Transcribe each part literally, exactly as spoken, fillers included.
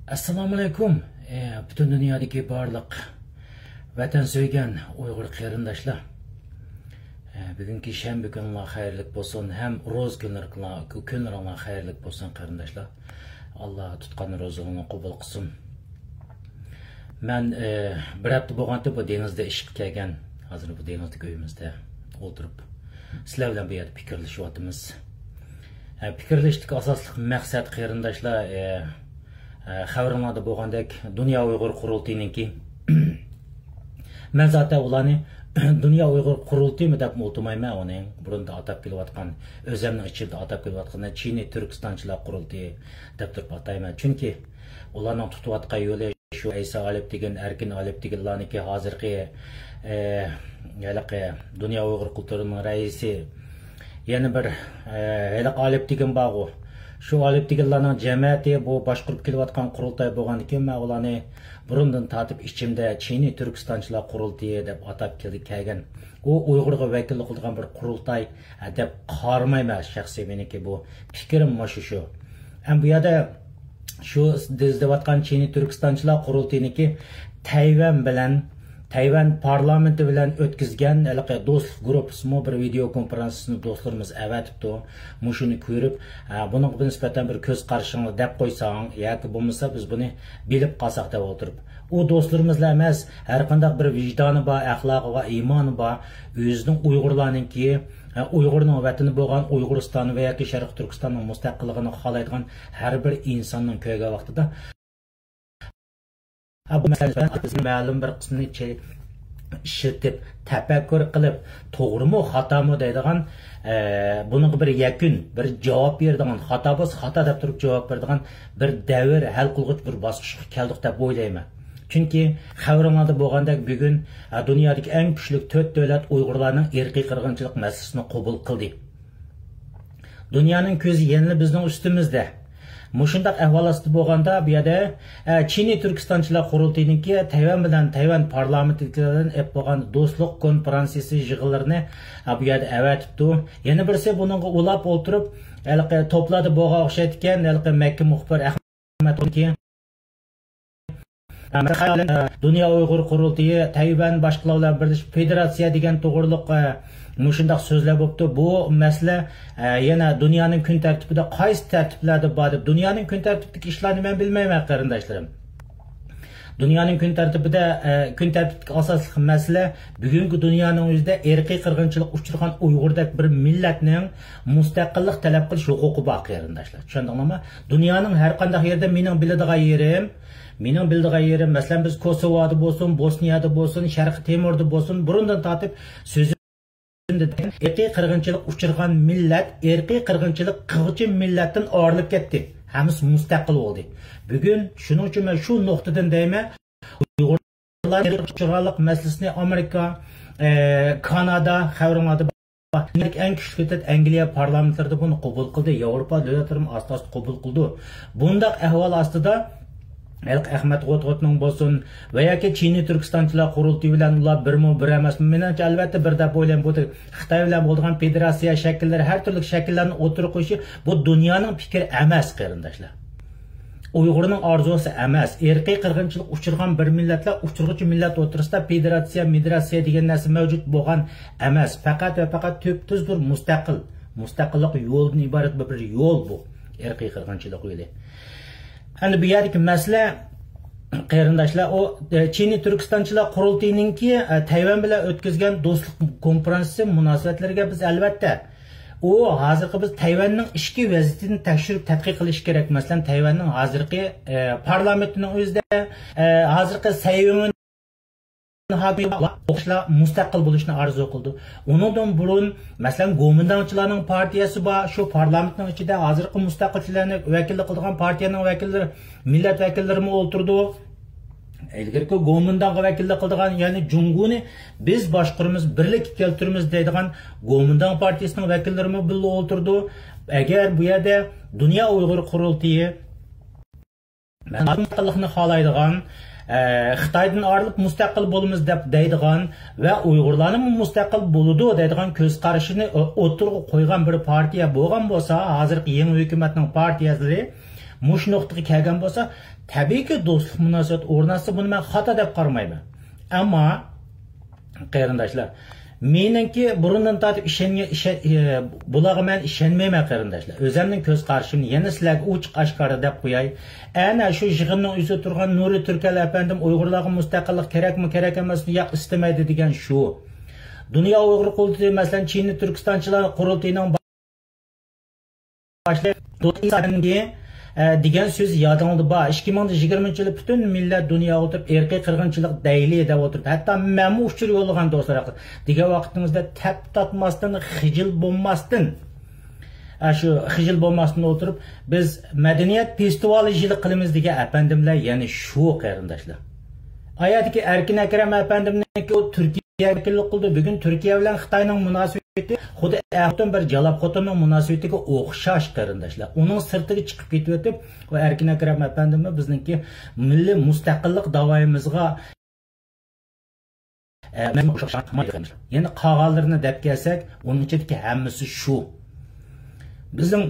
ئەسسالامۇئەلەيكۇم، ئە، پۈتۈن دۇنيادىكى بارلىق ۋەتەن سۆيگەن ئۇيغۇر قېرىنداشلار. ئە، بۈگۈنكى شەنبە كۈنۈڭلار خەيرلىك بولسۇن ھەم روزا كۈنلىرىڭلار، كۈنلىرىڭلار خەيرلىك بولسۇن قېرىنداشلار. ئاللا تۇتقان روزىڭلارنى قوبۇل قىلسۇن. مەن، ئە، بىر ھەپتە بولغانتى بۇ دېڭىزدا ئىشقا كەلگەن، ھازىر بۇ دېڭىزدىكى ئۆيىمىزدە ئولتۇرۇپ سىلەر بىلەن بۇ يەردە پىكىرلىشىۋاتىمىز. ئە، پىكىرلىشىشتىكى ئاساسلىق مەقسەت قېرىنداشلار، ئە، ئە، خەۋىرىڭلاردا بولغاندەك، دۇنيا ئۇيغۇر قۇرۇلتىيىنىڭكى، مەن زاتەن ئۇلارنى دۇنيا ئۇيغۇر قۇرۇلتىيىمۇ دەپمۇ ئولتۇرمايمەن، ئۇنىڭ بۇرۇندا ئاتاپ كېلىۋاتقان، ئۆزەمنىڭ ئىچىمدە ئاتاپ كېلىۋاتقىنى چىنى تۈركىستانچىلار قۇرۇلتىيى دەپ تۇرۇپ ئاتايمەن. چۈنكى ئۇلارنىڭ تۇتۇۋاتقان يولى شۇ ئەيسا ئالپتىگىن، ئەركىن ئالپتىگىنلارنىڭكى ھازىرقى، ئە، ھېلىقى دۇنيا ئۇيغۇر قۇرۇلتىيىنىڭ رەئىسى، يەنە بىر، ئە، ھېلىقى ئالپتىگىن بارغۇ. شۇ ئالپتىگىنلارنىڭ جەمەتى بۇ باشقۇرۇپ كېلىۋاتقان قۇرۇلتاي بولغاندىكىن، مەن ئۇلارنى بۇرۇندىن تارتىپ ئىچىمدە چىنى تۈركىستانچىلار قۇرۇلتىيى دەپ ئاتاپ كېلىپ كەلگەن. ئۇ ئۇيغۇرغا ۋەكىللىك قىلىدىغان بىر قۇرۇلتاي، ئە، دەپ قارىمايمەن شەخسىي، مېنىڭكى بۇ پىكرىم مۇشۇ شۇ. ھەم بۇ يەردە شۇ دېيىلىۋاتقان چىنى تۈركىستانچىلار قۇرۇلتىيىنىڭكى تەيۋەن بىلەن، تەيۋەن پارلامېنتى بىلەن ئۆتكۈزگەن ھېلىقى دوستلۇق گۇرۇپپىسىمۇ بىر ۋىدېو كونفېرانسىيىسىنى دوستلىرىمىز ئەۋەتىپتۇ. مۇشۇنى كۆرۈپ، ئە، بۇنىڭغا نىسبەتەن بىر كۆز قارىشىڭلار دەپ قويساڭ، ياكى بولمىسا بىز بۇنى بىلىپ قالساق دەپ ئولتۇرۇپ. ئۇ دوستلىرىمىزلا ئەمەس، ھەر قانداق بىر ۋىجدانى بار، ئەخلاقى بار، ئىمانى بار، ئۆزىنىڭ ئۇيغۇرلارنىڭكى، ئە، ئۇيغۇرنىڭ ۋەتىنى بولغان ئۇيغۇرىستان ۋە ياكى شەرقىي تۈركىستاننىڭ مۇستەقىللىقىنى خالايدىغان ھەر بىر ئىنساننىڭ كۆرگەن ۋاقتىدا، ھە، بۇ مەسىلە بىلەن بىزنىڭ مەلۇم بىر قىسمىنى چە-، ئىشلىتىپ، تەپەككۇر قىلىپ، توغرىمۇ، خاتامۇ دەيدىغان، ئە، بۇنىڭغا بىر يەكۈن، بىر جاۋاب بېرىدىغان، خاتا بولسا خاتا دەپ تۇرۇپ جاۋاب بېرىدىغان بىر دەۋر ھەل قىلغۇچ بىر باسقۇچقا كەلدۇق دەپ ئويلايمەن. چۈنكى خەۋىرىڭلاردا بولغاندەك، بۈگۈن، ئە، دۇنيادىكى ئەڭ كۈچلۈك تۆت دۆلەت ئۇيغۇرلارنىڭ ئىرقىي قىرغىنچىلىق مەسىلىسىنى قوبۇل قىلدى. دۇنيانىڭ كۆزى يەنىلا بىزنىڭ ئۈستىمىزدە. مۇشۇنداق ئەھۋال ئاستىدا بولغاندا، بۇ يەردە، ئە، چىنى تۈركىستانچىلار قۇرۇلتىيىنىڭكى تەيۋەن بىلەن، تەيۋەن پارلامېنتىدىكىلەر بىلەن ئېلىپ بولغان دوستلۇق كونفېرانسىيىسى يىغىنلىرىنى، ئە، بۇ يەردە ئەۋەتىپتۇ. يەنە بىرسى بۇنىڭغا ئۇلاپ ئولتۇرۇپ، ھېلىقى توپلاردا بولغان ئوخشايدىكەن، ھېلىقى مەككە مۇخبىر ئەخمەت دۇنيا ئۇيغۇر قۇرۇلتىيى، تەيۋەن باشقىلار بىلەن بىرلىشىپ فېدېراتسىيە دېگەن توغرۇلۇق، ئە، مۇشۇنداق سۆزلەر بوپتۇ. بۇ مەسىلە، ئە، يەنە دۇنيانىڭ كۈن تەرتىپىدە قايسى تەرتىپلەردە بار دەپ، دۇنيانىڭ كۈن تەرتىپىدىكى ئىشلارنى مەن بىلمەيمەن، قېرىنداشلىرىم. دۇنيانىڭ كۈن تەرتىپىدە، ئە، كۈن تەرتىپىدىكى ئاساسلىق مەسىلە بۈگۈنكى دۇنيانىڭ ئۆزىدە ئىرقىي قىرغىنچىلىققا ئۇچرىغان ئۇيغۇردەك بىر مىللەتنىڭ مۇستەقىللىق تەلەپ قىلىش ھوقۇقى بار، قېرىنداشلار. چۈشەندىڭلارمۇ؟ دۇنيانىڭ ھەر قانداق يېرىدە مېنىڭ بىلىدىغان يېرىم، مېنىڭ بىلىدىغان يېرىم، مەسىلەن، بىز كوسوۋودا بولسۇن، بوسنىيەدە بولسۇن، شەرقىي تىموردا بولسۇن، بۇرۇندىن تارتىپ سۆزۈمدە دېگەن ئىرقىي قىرغىنچىلىق ئۇچرىغان مىللەت، ئىرقىي قىرغىنچىلىق قىلغۇچى مىللەتتىن ئايرىلىپ كەتتى. ھەممىسى مۇستەقىل بولدى. بۈگۈن شۇنىڭ ئۈچۈن مەن شۇ نۇقتىدىن دەيمەن، ئۇيغۇرلار ئىرقىي قىرغىنچىلىق مەسىلىسىنى ئامېرىكا، ئە، كانادا، خەۋىرىڭلاردا ئەڭ كۈچلۈك دۆلەت ئەنگلىيە پارلامېنتلىرىدا بۇنى قوبۇل قىلدى. ياۋروپا دۆلەتلىرىمۇ ئاستا-ئاستا قوبۇل قىلىدۇ. بۇنداق ئەھۋال ئاستىدا، ھېلىقى ئەخمەت غوتغوتنىڭ بولسۇن ۋە ياكى چىنى تۈركىستانچىلار قۇرۇلتىيى بىلەن ئۇلار بىرمۇ بىر ئەمەسمۇ؟ مېنىڭچە، ئەلۋەتتە، بىر دەپ ئويلايمەن. بۇ خىتاي بىلەن بولىدىغان فېدېراتسىيە شەكىللىرى، ھەر تۈرلۈك شەكىللەرنى ئوتتۇرىغا قويۇشى، بۇ دۇنيانىڭ پىكرى ئەمەس، قېرىنداشلار. ئۇيغۇرنىڭ ئارزۇسى ئەمەس. ئىرقىي قىرغىنچىلىق ئۇچرىغان بىر مىللەتلەر، ئۇچۇرغۇچى مىللەت ئوتتۇرىسىدا فېدېراتسىيە، مېدېراتسىيە دېگەن نەرسە مەۋجۇت بولغان ئەمەس. پەقەت ۋە پەقەت تۈپتۈز بىر مۇستەقىل، مۇستەقىللىق يولىدىن ئىبارەت بىر، بىر يول بۇ. ئىرقىي قىرغىنچىلىق يولى. ئەمدى بۇ يەردىكى مەسىلە، قېرىنداشلار، ئۇ، ئە، چىنى تۈركىستانچىلار قۇرۇلتىيىنىڭكى، ئە، تەيۋەن بىلەن ئۆتكۈزگەن دوستلۇق كونفېرانسىيىسى مۇناسىۋەتلىرىگە بىز، ئەلۋەتتە، ئۇ ھازىرقى بىز تەيۋەننىڭ ئىچكى ۋەزىيىتىنى تەكشۈرۈپ تەتقىق قىلىش كېرەك. مەسىلەن، تەيۋەننىڭ ھازىرقى، ئە، پارلامېنتىنىڭ ئۆزىدە، ئە، ھازىرقى سەيۋېن ئوخشاشلا مۇستەقىل بولۇشنى ئارزۇ قىلىدۇ. ئۇنىڭدىن بۇرۇن، مەسىلەن، گومىنداڭچىلارنىڭ پارتىيەسى بار. شۇ پارلامېنتنىڭ ئىچىدە ھازىرقى مۇستەقىلچىلارنى ۋەكىللىك قىلىدىغان پارتىيەنىڭ ۋەكىللىرى، مىللەت ۋەكىللىرىمۇ ئولتۇرىدۇ. ئىلگىرىكى گومىنداڭغا ۋەكىللىك قىلىدىغان، يەنى جۇڭگونى بىز باشقۇرىمىز، بىرلىككە كەلتۈرىمىز دەيدىغان گومىنداڭ پارتىيىسىنىڭ ۋەكىللىرىمۇ بىللە ئولتۇرىدۇ. ئەگەر بۇ يەردە دۇنيا ئۇيغۇر قۇرۇلتىيى مۇستەقىللىقنى خالايدىغان، ئە، خىتايدىن ئايرىلىپ مۇستەقىل بولىمىز دەپ دەيدىغان ۋە ئۇيغۇرلارنىمۇ مۇستەقىل بولىدۇ دەيدىغان كۆز قارىشىنى ئو-، ئوتتۇرىغا قويغان بىر پارتىيە بولغان بولسا، ھازىرقى يېڭى ھۆكۈمەتنىڭ پارتىيەلىرى مۇشۇ نۇقتىغا كەلگەن بولسا، تەبىئىيكى، دوستلۇق مۇناسىۋەت ئورناتسا، بۇنى مەن خاتا دەپ قارىمايمەن. ئەمما، قېرىنداشلار، مېنىڭكى بۇرۇندىن تارتىپ ئىشەنگەن، ئىشەن-، ئى، بۇلارغا مەن ئىشەنمەيمەن، قېرىنداشلار. ئۆزەمنىڭ كۆز قارىشىمنى يەنە سىلەرگە ئوچۇق ئاشكارا دەپ قوياي. ئەنە شۇ يىغىننىڭ ئۆزىدە تۇرغان نۇرى تۈركەل ئەپەندىم ئۇيغۇرلارغا مۇستەقىللىق كېرەكمۇ، كېرەك ئەمەسمۇ، ياق، ئىستىمەيدۇ دېگەن شۇ. دۇنيا ئۇيغۇر قۇرۇلتىيى، مەسىلەن، چىنى تۈركىستانچىلار قۇرۇلتىيىنىڭ باشلىقى، ئە، دېگەن سۆز يادىڭلاردا بار. ئىككى مىڭ يىگىرمىنچى يىلى پۈتۈن مىللەت دۇنياغا ئولتۇرۇپ، ئىرقىي قىرغىنچىلىق دەيلى دەپ ئولتۇرۇپ، ھەتتا مەنمۇ ئۇچۇر يوللىغان دوستلار دېگەن ۋاقتىڭىزدا تەپ تارتماستىن، خىجىل بولماستىن، ئە، شۇ خىجىل بولماستىن ئولتۇرۇپ، بىز مەدەنىيەت فېستىۋالى يىلى قىلىمىز دېگەن ئەپەندىملەر يەنە شۇ، قېرىنداشلار. ئا يەردىكى ئەركىن ئەكرەم ئەپەندىمنىڭكى ئۇ تۈركىيە ۋەكىللىك قىلدى. بۈگۈن تۈركىيە بىلەن خىتاينىڭ مۇناسىۋىتى خۇددى ئەر خوتۇن بىر جالاپ خوتۇننىڭ مۇناسىۋىتىگە ئوخشاش، قېرىنداشلار. ئۇنىڭ سىرتىغا چىقىپ كېتىۋېتىپ، ئۇ ئەركىن ئەكرەم ئەپەندىمۇ بىزنىڭكى مىللىي مۇستەقىللىق داۋايىمىزغا، ئە، مەن ئوخشاش قىلمايدۇ، قېرىنداشلار. يەنە قالغانلىرىنى دەپ كەلسەك، ئۇنىڭ ئىچىدىكى ھەممىسى شۇ. بىزنىڭ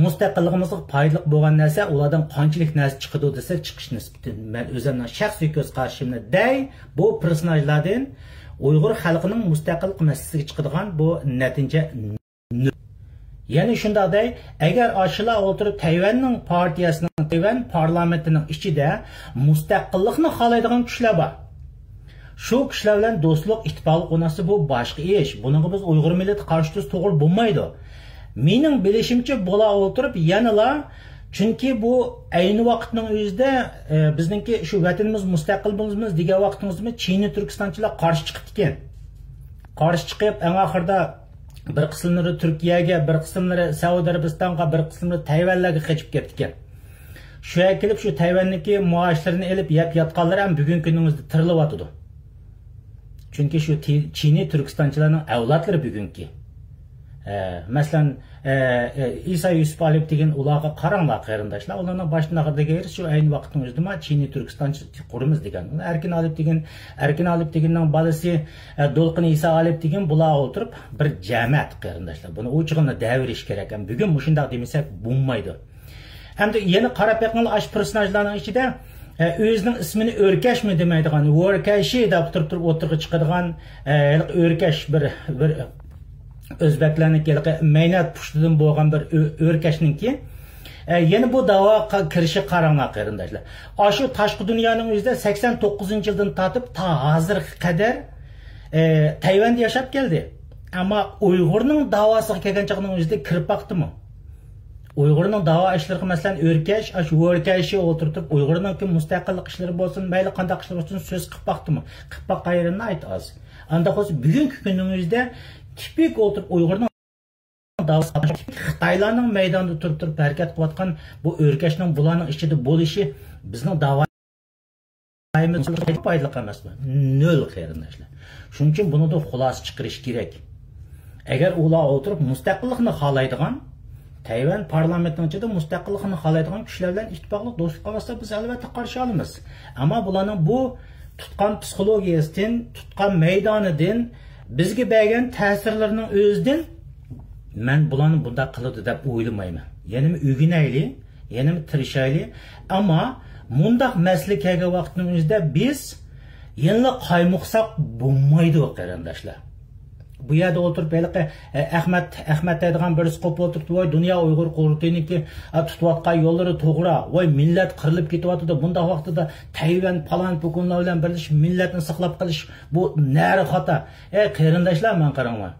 مۇستەقىللىقىمىزغا پايدىلىق بولغان نەرسە، ئۇلاردىن قانچىلىك نەرسە چىقىدۇ دېسە، چىقىش نىسبىتى، مەن ئۆزۈمنىڭ شەخسىي كۆز قارىشىمنى دەي، بۇ پېرسوناژلاردىن ئۇيغۇر خەلقىنىڭ مۇستەقىللىق مەسىلىسىگە چىقىدىغان بۇ نەتىجە نۆل. يەنە شۇنداق دەي، ئەگەر ئاشۇلار ئولتۇرۇپ تەيۋەننىڭ پارتىيەسىنىڭ، تەيۋەن پارلامېنتىنىڭ ئىچىدە مۇستەقىللىقنى خالايدىغان كۈچلەر بار. شۇ كىشىلەر بىلەن دوستلۇق، ئىتتىپاقلىق ئورناتسا، بۇ باشقا ئىش. بۇنىڭغا بىز ئۇيغۇر مىللىتى قارشى تۇرسا توغرا بولمايدۇ. مېنىڭ بىلىشىمچە، بۇلار ئولتۇرۇپ يەنىلا، چۈنكى بۇ ئەينى ۋاقىتنىڭ ئۆزىدە، ئە، بىزنىڭكى شۇ ۋەتىنىمىز مۇستەقىل بولىمىز دېگەن ۋاقتىمىزدىمۇ چىنى تۈركىستانچىلار قارشى چىقىپتىكەن. قارشى چىقىپ، ئەڭ ئاخىرىدا بىر قىسىملىرى تۈركىيەگە، بىر قىسىملىرى سەئۇدى ئەرەبىستانغا، بىر قىسىملىرى تەيۋەنلەرگە قېچىپ كەپتىكەن. شۇ يەرگە كېلىپ، شۇ تەيۋەننىڭكى مائاشلىرىنى ئېلىپ يەپ ياتقانلار ھەم بۈگۈنكى كۈنىمىزدە تىرىلىۋاتىدۇ. چۈنكى شۇ تى-، چىنى تۈركىستانچىلارنىڭ ئەۋلادلىرى بۈگۈنكى. ئە، مەسىلەن، ئە، ئە، ئىسا يۈسۈپ ئالىپ دېگەن ئۇلارغا قاراڭلار، قېرىنداشلار. ئۇلارنىڭ باشتىن ئاخىرىغا شۇ ئەينى ۋاقىتنىڭ ئۆزىدىما چىنى تۈركىستانچە قۇرىمىز دېگەن. ئەركىن ئالىپ دېگەن، ئەركىن ئالىپ دېگەننىڭ بالىسى، ئە، دولقۇن ئىسا ئالىپ دېگەن، بۇلار ئولتۇرۇپ بىر جەمەت، قېرىنداشلار. بۇنى ئوچۇقىنى دەۋېرىش كېرەك. ھەم بۈگۈن مۇشۇنداق دېمىسەك بولمايدۇ. ئەمدى يەنە قاراپ بېقىڭلار، ئاشۇ پېرسوناژلارنىڭ ئىچىدە، ئە، ئۆزىنىڭ ئىسمىنى ئۆركەشمۇ دېمەيدىغان، ۋۆركەشى دەپ تۇرۇپ، تۇرۇپ ئوتتۇرىغا چىقىدىغان، ئە، ھېلىقى ئۆركەش بىر، بىر ئۆزبەكلەرنىڭكى ھېلىقى مەينەت پۇشتىدىن بولغان بىر ئۆ-، ئۆركەشنىڭكى، ئە، يەنە بۇ داۋاغا كىرىشى قاراڭلار، قېرىنداشلار. ئاشۇ تاشقى دۇنيانىڭ ئۆزىدە سەكسەن توققۇزىنچى يىلدىن تارتىپ تا ھازىرغا قەدەر، ئە، تەيۋەندە ياشاپ كەلدى. ئەمما ئۇيغۇرنىڭ داۋاسىغا كەلگەن چاغنىڭ ئۆزىدە كىرىپ باقتىمۇ؟ ئۇيغۇرنىڭ داۋا ئىشلىرىغا، مەسىلەن، ئۆركەش، ئاشۇ ۋۆركەشى ئولتۇرتۇپ، ئۇيغۇرنىڭكى مۇستەقىللىق ئىشلىرى بولسۇن، مەيلى قانداق ئىشلار بولسۇن، سۆز قىلىپ باقتىمۇ؟ قىلىپ باققان يېرى ناھايىتى ئاز. ئاندا بولسا بۈگۈنكى كۈننىڭ ئۆزىدە تىپىك ئولتۇرۇپ ئۇيغۇرنىڭ داۋاسىغا، خىتايلارنىڭ مەيداندا تۇرۇپ، تۇرۇپ ھەرىكەت قىلىۋاتقان بۇ ئۆركەشنىڭ بۇلارنىڭ ئىچىدە بولۇشى بىزنىڭ داۋا پايدىلىق ئەمەسمۇ؟ نۆل، قېرىنداشلار. شۇنىڭ ئۈچۈن بۇنىڭدىن خۇلاسە چىقىرىش كېرەك. ئەگەر ئۇلار ئولتۇرۇپ مۇستەقىللىقنى خالايدىغان، تەيۋەن پارلامېنتىنىڭ ئىچىدە مۇستەقىللىقنى خالايدىغان كۈچلەر بىلەن ئىتتىپاقلىق، دوستلۇق قىلىۋاتسا، بىز ئەلۋەتتە قارشى ئالىمىز. ئەمما بۇلارنىڭ بۇ تۇتقان پسىخولوگىيەسىدىن، تۇتقان مەيدانىدىن، بىزگە بەرگەن تەسىرلىرىنىڭ ئۆزىدىن مەن بۇلارنى بۇنداق قىلىدۇ دەپ ئويلىمايمەن. يەنىمۇ ئۆگىنەيلى، يەنىمۇ تىرىشايلى. ئەمما مۇنداق مەسىلە كەلگەن ۋاقىتنىڭ ئۆزىدە بىز يەنىلا قايمۇقساق بولمايدۇ، قېرىنداشلار. بۇ يەردە ئولتۇرۇپ ھېلىقى، ئە، ئەخمەت، ئەخمەت دەيدىغان بىرسى قوپۇپ ئولتۇرۇپتۇ، ۋاي، دۇنيا ئۇيغۇر قۇرۇلتىيىنىڭكى، ئە، تۇتۇۋاتقان يوللىرى توغرا، ۋاي، مىللەت قىرىلىپ كېتىۋاتىدۇ، بۇنداق ۋاقتىدا تەيۋەن، پالان، پۇكۇنلار بىلەن بىرلىشىپ مىللەتنى ساقلاپ قېلىش، بۇ نەرە خاتا. ئەي، قېرىنداشلار، ماڭا قاراڭلار.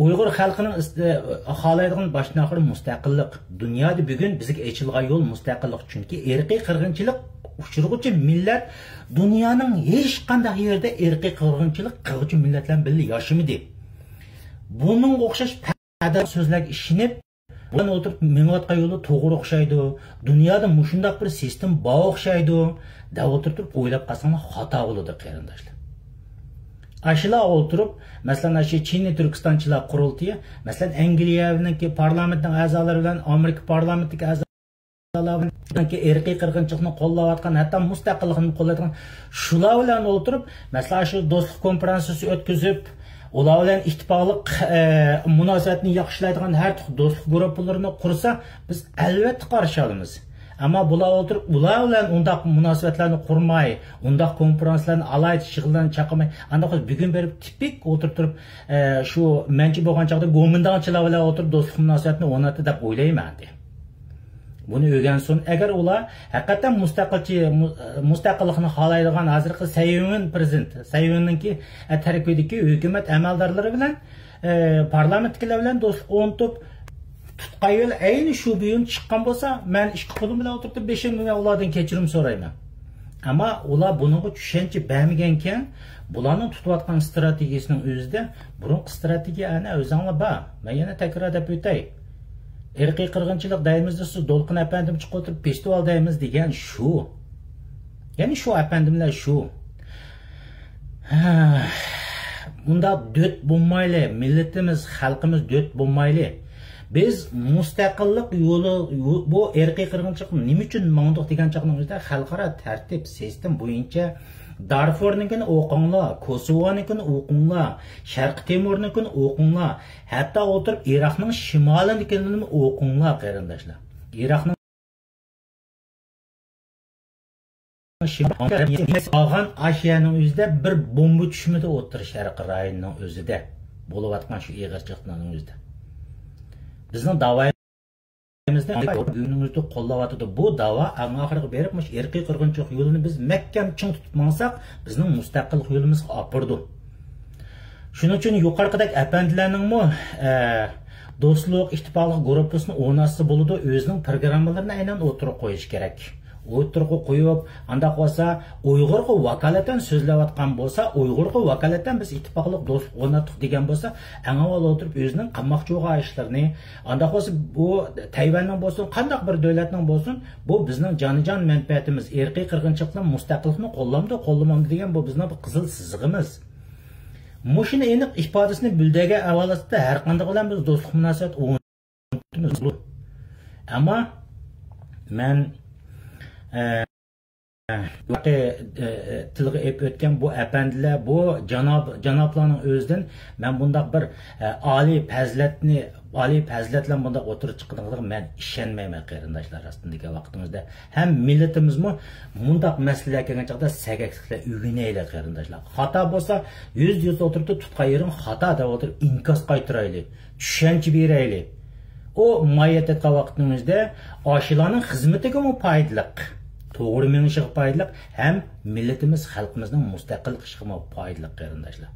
ئۇيغۇر خەلقىنىڭ ئىس-، ئە، خالايدىغان باشتىن ئاخىر مۇستەقىللىق. دۇنيادا بۈگۈن بىزگە ئېچىلغان يول مۇستەقىللىق. چۈنكى ئىرقىي قىرغىنچىلىق ئۇچرىغۇچى مىللەت دۇنيانىڭ ھېچقانداق يېرىدە ئىرقىي قىرغىنچىلىق قىلغۇچى مىللەتلەر بىلەن بىللە ياشىمىدى. بۇنىڭغا ئوخشاش پەدە سۆزلەرگە ئىشىنىپ، بۇلار ئولتۇرۇپ مېڭىۋاتقان يولى توغرا ئوخشايدۇ، دۇنيادا مۇشۇنداق بىر سىستېما بار ئوخشايدۇ، دەپ ئولتۇرۇپ، تۇرۇپ ئويلاپ قالساڭلار خاتا بولىدۇ، قېرىنداشلار. ئاشۇلار ئولتۇرۇپ، مەسىلەن، ئاشۇ چىنى تۈركىستانچىلار قۇرۇلتىيى، مەسىلەن، ئەنگلىيەنىڭكى پارلامېنتىنىڭ ئەزالىرى بىلەن ئامېرىكا پارلامېنتىدىكى ئەزالار بىلەن ئىرقىي قىرغىنچىلىقنى قوللاۋاتقان، ھەتتا مۇستەقىللىقنى قوللايدىغان شۇلار بىلەن ئولتۇرۇپ، مەسىلەن، شۇ دوستلۇق كونفېرانسىيىسى ئۆتكۈزۈپ، ئۇلار بىلەن ئىتتىپاقلىق، ئە، مۇناسىۋەتنى ياخشىلايدىغان ھەر تۈرلۈك دوستلۇق گۇرۇپپىلىرىنى قۇرسا، بىز ئەلۋەتتە قارشى ئالىمىز. ئەمما بۇلار ئولتۇرۇپ، ئۇلار بىلەن ئۇنداق مۇناسىۋەتلەرنى قۇرماي، ئۇنداق كونفېرانسلارنى ئالايىتە شىغىللارنى چاقىرماي، ئانداق بولسا بۈگۈن بېرىپ تىپىك ئولتۇرۇپ تۇرۇپ، ئە، شۇ مەنچە بولغان چاغدا گومىنداڭچىلار بىلەن ئولتۇرۇپ دوستلۇق مۇناسىۋەتنى ئورناتتى دەپ ئويلايمەن ئەمدى. بۇنى ئۆگەنسۇن. ئەگەر ئۇلار ھەقىقەتەن مۇستەقىلچى، مۇ-، مۇستەقىللىقنى خالايدىغان ھازىرقى سەيۋېن پىرېزىدېنت، سەيۋېننىڭكى، ئە، تەركىبىدىكى ھۆكۈمەت ئەمەلدارلىرى بىلەن، ئە، پارلامېنتتىكىلەر بىلەن دوستلۇق ئورنىتىپ، تۇتقان يول ئەينى شۇ بۈيۈم چىققان بولسا، مەن ئىككى قولۇم بىلەن ئولتۇرۇپ بېشىمنى ئۇلاردىن كەچۈرۈم سورايمەن. ئەمما ئۇلار بۇنىڭغا چۈشەنچە بەرمىگەنكەن، بۇلارنىڭ تۇتۇۋاتقان ئىستراتېگىيىسىنىڭ ئۆزىدە بۇرۇنقى ئىستراتېگىيە ئەنە ئۆزۈڭلار بار. مەن يەنە تەكرار دەپ ئۆتەي. ئىرقىي قىرغىنچىلىق دەيمىز دېسە، دولقۇن ئەپەندىم چىقىپ ئولتۇرۇپ فېستىۋال دەيمىز دېگەن شۇ. يەنى شۇ ئەپەندىملەر شۇ. مۇنداق دۆت بولمايلى، مىللىتىمىز، خەلقىمىز دۆت بولمايلى. بىز مۇستەقىللىق يولى، يو-، بۇ ئىرقىي قىرغىنچىلىقنى نېمە ئۈچۈن ماڭدۇق دېگەن چاغنىڭ ئۆزىدە خەلقئارا تەرتىپ، سىستېما بويىچە دارفۇرنىڭكىنى ئوقۇڭلار، كوسوۋونىڭكىنى ئوقۇڭلار، شەرقىي تىمورنىڭكىنى ئوقۇڭلار، ھەتتا ئولتۇرۇپ ئىراقنىڭ شىمالىنىڭكىنىمۇ ئوقۇڭلار، قېرىنداشلار. ئىراقنىڭ شىمالى ئالغان ئاشۇ يەرنىڭ ئۆزىدە بىر بومبا چۈشمىدى ئوتتۇرا شەرق رايونىنىڭ ئۆزىدە بولۇۋاتقان شۇ ئېغىرچىلىقنىڭ ئۆزىدە. بىزنىڭ داۋايىمىزنى بۈگۈنىڭىزدە قوللاۋاتىدۇ. بۇ داۋا ئەڭ ئاخىرىغا بېرىپ، مۇشۇ ئىرقىي قىرغىنچىلىق يولىنى بىز مەھكەم چىڭ تۇتۇپ ماڭساق، بىزنىڭ مۇستەقىللىق يولىمىزغا ئاپىرىدۇ. شۇنىڭ ئۈچۈن يۇقىرىقىدەك ئەپەندىلەرنىڭمۇ، ئە، دوستلۇق، ئىتتىپاقلىق گۇرۇپپىسىنى ئورناتسا بولىدۇ، ئۆزىنىڭ پىروگراممىلىرىنى ئەينەن ئوتتۇرىغا قويۇشى كېرەك. ئوتتۇرىغا قويۇپ، ئانداق بولسا ئۇيغۇرغا ۋاكالىتەن سۆزلەۋاتقان بولسا، ئۇيغۇرغا ۋاكالىتەن بىز ئىتتىپاقلىق دوستلۇق ئورناتتۇق دېگەن بولسا، ئەڭ ئاۋۋال ئولتۇرۇپ ئۆزىنىڭ قىلماقچى بولغان ئىشلىرىنى، ئانداق بولسا بۇ تەيۋەننىڭ بولسۇن، قانداق بىر دۆلەتنىڭ بولسۇن، بۇ بىزنىڭ جانىجان مەنپەئەتىمىز، ئىرقىي قىرغىنچىلىقنى، مۇستەقىللىقنى قوللامدۇ، قوللىمامدۇ دېگەن بۇ بىزنىڭ بىر قىزىل سىزىقىمىز. مۇشۇنى ئېنىق ئىپادىسىنى بىلدۈرگەن ئەۋالىسىدا ھەر قانداق بىلەن بىز دوستلۇق مۇناسىۋەت ئورنىتىمىز. ئەمما مەن، ئە، يۇقىرىقى، ئە، ئە، تىلغا ئېلىپ ئۆتكەن بۇ ئەپەندىلەر، بۇ جاناب، جانابلارنىڭ ئۆزىدىن مەن بۇنداق بىر، ئە، ئالىي پەزىلەتنى، ئالىي پەزىلەتلەر بۇنداق ئوتتۇرىغا چىقىدىغانلىقىغا مەن ئىشەنمەيمەن، قېرىنداشلار، راستىنى دېگەن ۋاقتىڭىزدا. ھەم مىللىتىمىزمۇ مۇنداق مەسىلىلەرگە كەلگەن چاغدا سەگەكلىكلەر ئۆگىنەيلى، قېرىنداشلار. خاتا بولسا، يۈزدە يۈز ئولتۇرۇپ، تۇتقان يېرىڭ خاتا دەپ ئولتۇرۇپ، ئىنكاس قايتۇرايلى، چۈشەنچە بېرەيلى. ئۇ ماھىيەتتە ئېيتقان ۋاقتىمىزدا ئاشۇلارنىڭ خىزمىتىگىمۇ پايدىلىق، توغرا مېڭىشىغا پايدىلىق ھەم مىللىتىمىز، خەلقىمىزنىڭ مۇستەقىللىقىغىمۇ پايدىلىق، قېرىنداشلار.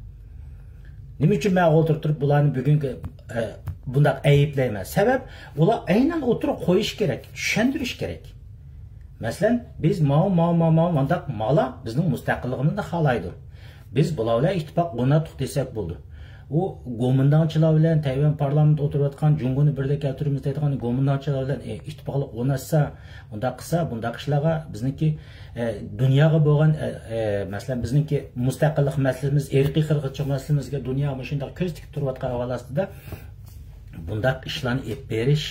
نېمە ئۈچۈن مەن ئولتۇرۇپ تۇرۇپ بۇلارنى بۈگۈنكى، ئە، بۇنداق ئەيىبلەيمەن؟ سەۋەب، ئۇلار ئەينەن ئوتتۇرىغا قويۇشى كېرەك، چۈشەندۈرۈشى كېرەك. مەسىلەن، بىز ماۋۇ، ماۋۇ، ماۋۇ، ماۋۇ، مانداق مالا بىزنىڭ مۇستەقىللىقىمىزنى خالايدۇ. بىز بۇلار بىلەن ئىتتىپاق ئورناتتۇق دېسەك بولىدۇ. ئۇ گومىنداڭچىلار بىلەن تەيۋەن پارلامېنتىدا ئولتۇرۇۋاتقان جۇڭگونى بىرگە كەلتۈرىمىز دەيدىغان گومىنداڭچىلار بىلەن، ئى، ئىتتىپاقلىق ئورناتسا، ئۇنداق قىلسا، بۇنداق ئىشلارغا بىزنىڭكى، ئە، دۇنياغا بولغان، ئە، ئە، مەسىلەن، بىزنىڭكى مۇستەقىللىق مەسىلىمىز، ئىرقىي قىرغىنچىلىق مەسىلىمىزگە دۇنيا مۇشۇنداق كۆز تىكىپ تۇرۇۋاتقان ئەھۋال ئاستىدا، بۇنداق ئىشلارنى ئېلىپ بېرىش،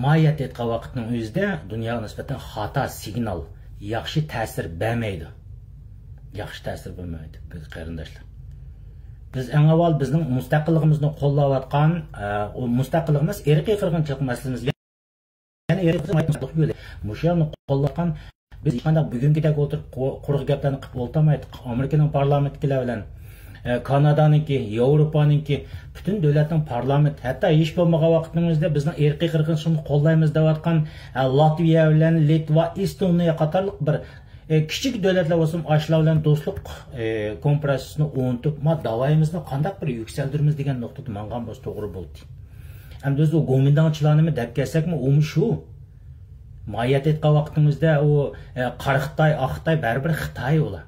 ماھىيەتتە ئېيتقان ۋاقىتنىڭ ئۆزىدە دۇنياغا نىسبەتەن خاتا سىگنال، ياخشى تەسىر بەرمەيدۇ. ياخشى تەسىر بەرمەيدۇ، قېرىنداشلار. بىز ئەڭ ئاۋۋال بىزنىڭ مۇستەقىللىقىمىزنى قوللاۋاتقان، ئە، ئۇ مۇستەقىللىق ئەمەس، ئىرقىي قىرغىنچىلىق مەسىلىمىزگە يەنە ئېرىقىزم ئېيتماسلىق يولى. مۇشۇ يەرنى قوللىغان، بىز ھېچقانداق بۈگۈنكىدەك ئولتۇرۇپ قۇ-، قۇرۇق گەپلەرنى قىلىپ ئولتۇرمايتتۇق. ئامېرىكىنىڭ پارلامېنتىدىكىلەر بىلەن، ئە، كانادانىڭكى، ياۋروپانىڭكى، پۈتۈن دۆلەتنىڭ پارلامېنتى، ھەتتا ھېچ بولمىغان ۋاقىتنىڭ ئۆزىدە بىزنىڭ ئىرقىي قىرغىنچىلىقنى قوللايمىز دەۋاتقان، ئە، لاتۋىيە بىلەن لىتۋا، ئېستونىيە قاتارلىق بىر، ئە، كىچىك دۆلەتلەر بولسۇن، ئاشۇلار بىلەن دوستلۇق، ئە، كونفېرېنسىيىسىنى ئورنىتىپ، ما داۋايىمىزنى قانداق بىر يۈكسەلدۈرىمىز دېگەن نۇقتىدا ماڭغان بولسا توغرا بولدى. ئەمدى بىز ئۇ گومىنداڭچىلارنىمۇ دەپ كەلسەكمۇ، ئۇمۇ شۇ. ماھىيەتتە ئېيتقان ۋاقتىمىزدا ئۇ، ئە، قارا خىتاي، ئاق خىتاي، بەرىبىر خىتاي ئۇلار.